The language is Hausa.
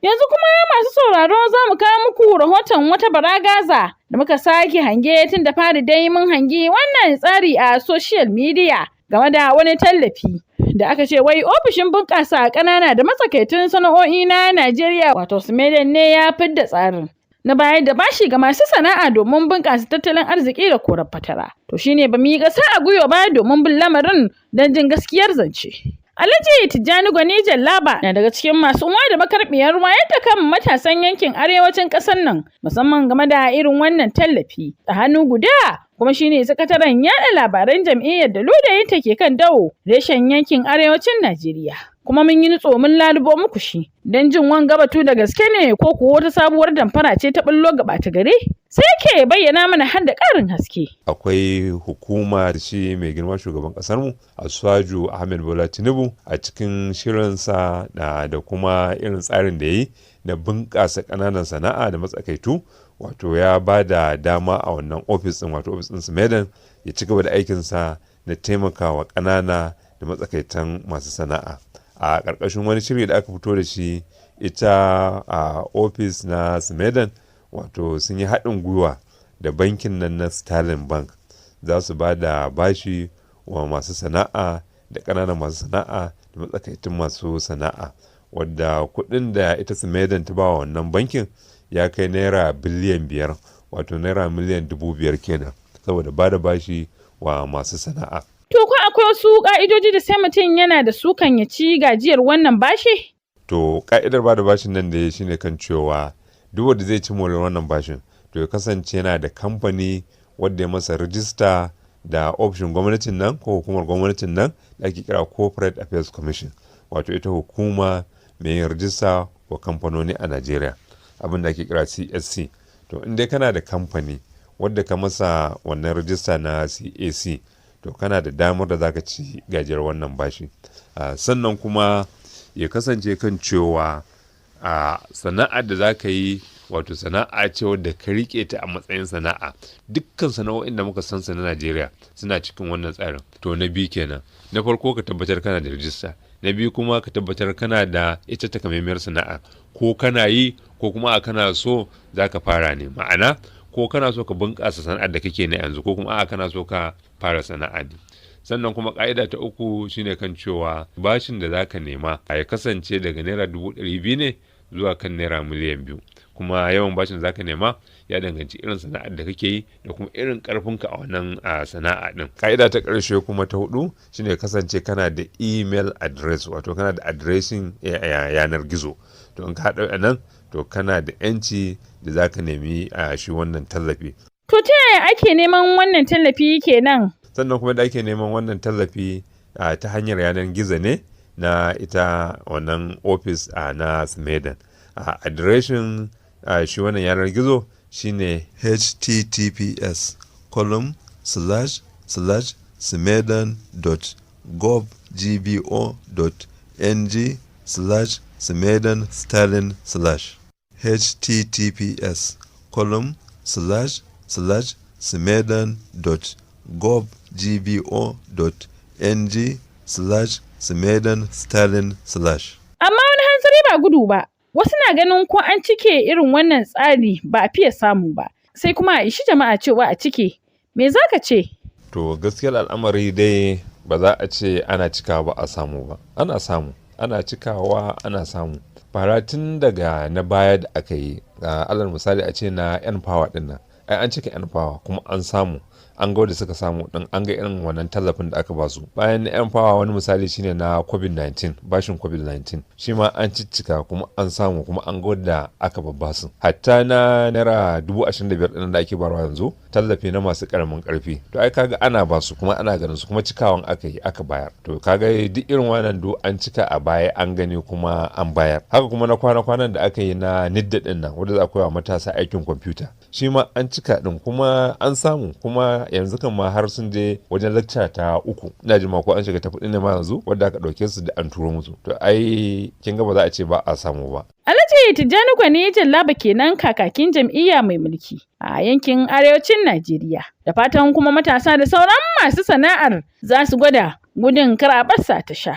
Yanzu kuma, masu sauraro, za mu kawo muku rahoton wata baragaza da muka sake hange. Tun da fari dai mun hangi wannan tsari a social media game da wani tallafi da aka ce wai ofishin bunƙasa ƙanana da matsakaitun sana'o'i na Najeriya, wato SMEDAN, ne ya fidda tsarin na bayar da bashi ga masu sana'a domin bunƙasa tattalin arziki da korar fatara. To shine ba mu yi ƙasa a gwiwa ba domin bin lamarin don jin gaskiyar zance. Alhaji Tijjani Gwani Jallaba na daga cikin masu uwa da makarɓiyar wayar da kan matasan yankin arewacin ƙasar nan, musamman game da irin wannan tallafi. A hannu guda kuma shine sakataren yaɗa labaran jam'iyyar da ludayinta ke kan dawo, reshen yankin arewacin Najeriya. Kuma mun yi nutso mun lalubo muku shi don jin wanga batu da gaske ne ko kuwa wata sabuwar damfara ce ta ɓullo ga ɓata gari. Sai ke bayyana mana har da ƙarin haske. Akwai hukuma da shi mai girma shugaban ƙasarmu Asiwaju Ahmed Bola Tinubu a cikin shirinsa da kuma irin tsarin da ya yi na bunƙasa ƙananan sana'a da matsakaitu, wato ya ba da dama a wannan ofis ɗin, wato ofis ɗin SMEDAN, ya ci gaba da aikinsa na taimakawa ƙanana da matsakaitan masu sana'a. A ƙarƙashin wani shiri da aka fito da shi, ita a ofis na SMEDAN, wato sun yi haɗin gwiwa da bankin nan na Sterling Bank, za su ba da bashi wa masu sana'a da ƙananan masu sana'a da matsakaitun masu sana'a, wadda kuɗin da ita SMEDAN ta ba wa wannan bankin ya kai naira biliyan 5, wato naira miliyan 5,000 kenan, saboda ba da bashi wa masu sana'a. To, ko akwai wasu ƙa'idoji da sai mutum yana da su kan ya ci gajiyar wannan bashi? To, ka'idar ba da bashin nan da shine kan cewa duk wanda zai ci moriyar wannan bashin, to ya kasance yana da kamfani wadda ya masa rijista da ofishin gwamnatin nan ko hukumar gwamnatin nan da ake kira Corporate Affairs Commission, wato ita hukuma mai yin rijista wa kamfanoni a Najeriya, abin da ake kira CAC. To, in dai kana da kamfani wadda ka masa wannan rijista na CAC, to kana da damar da zaka ci gajiyar wannan bashi. Sannan kuma ya kasance kan cewa a sana'ar da za ka yi, wato sana'a ce wadda ka rike ta a matsayin sana'a. Dukkan sana'o'in da muka san su na Najeriya suna cikin wannan tsarin. To, na biyu kenan. Na farko, ka tabbatar kana da rijista. Na biyu kuma, ka tabbatar kana da ita takamaimiyar sana'a, ko kana yi ko kuma a kana so za ka fara ne, ma'ana ko kana so ka bunƙasa sana'ar da kake na yanzu, ko kuma a kana so ka fara sana'a ne. Sannan kuma ƙa'ida ta uku shine kan cewa bashin da zaka nema ya kasance daga naira 200,000 ne zuwa kan naira miliyan 2. Kuma yawan bashin da zaka nema ya danganci irin sana'ar da kake yi da kuma irin karfinka a wannan sana'a din. Ka'ida ta ƙarshe kuma, ta hudu, shine kasance kana da email address, wato kana da adireshin yanar gizo. To, in ka haɗa nan, to kana da yanci da zaka nemi a shi wannan tallafi. To, ta yaya ake neman wannan tallafi kenan? Sannan kuma da ake neman wannan tallafi ta hanyar yanar gizo ne na ita wannan ofis na SMEDAN. Adireshin shi wannan yanar gizo shine https://smedan.gov.gbo.ng/smedan sterling/ https://smedan.gov.gbo.ng/smedan sterling/. Amma wani hanzari ba gudu ba, wasu na ganin ko an cike irin wannan tsari ba a fiye samu ba. Sai kuma a ishi jama'a cewa a cike. Me za ka ce? To, gaskiyar al'amari dai, ba za a ce ana cikawa ba a samu ba. Ana samu, ana cikawa, ana samu. Fara tun daga na baya da aka yi, alal misali a ce na N-Power din nan, ai an cika N-Power kuma an samu. An ga wanda suka samu din, an ga irin wannan tallafin da aka ba su. Bayan na N-Power, wani misali shine na COVID-19, bashin COVID-19, shi ma an ciccika kuma an samu, kuma an ga wanda aka babba su. Hatta na naira 25,000 ɗin da ake barwa yanzu, tallafi na masu karamin karfi, to ai kaga ana ba su kuma ana ganin su, kuma cikawan aka yi aka bayar. To, kaga duk irin wannan duk an cika a baya, an gani kuma an bayar. Haka kuma na kwana-kwanan da aka yi na NITDA din nan, wanda za a koya wa matasa aikin kwamfuta, shi ma an cika din kuma an samu. Kuma yanzu kan ma har sun je wajen lacca ta uku, ina jin ma ko an shiga ta hudu ne ma yanzu, wadda aka ɗauke su da an turo musu. To, ai kin ga ba za a ce ba a samu ba. Alhaji Tijjani Gwani Jallaba kenan, kakakin jam'iyya mai mulki a yankin arewacin Najeriya. Da fatan kuma matasa da sauran masu sana'ar za su gwada gudun kar a barsa ta sha.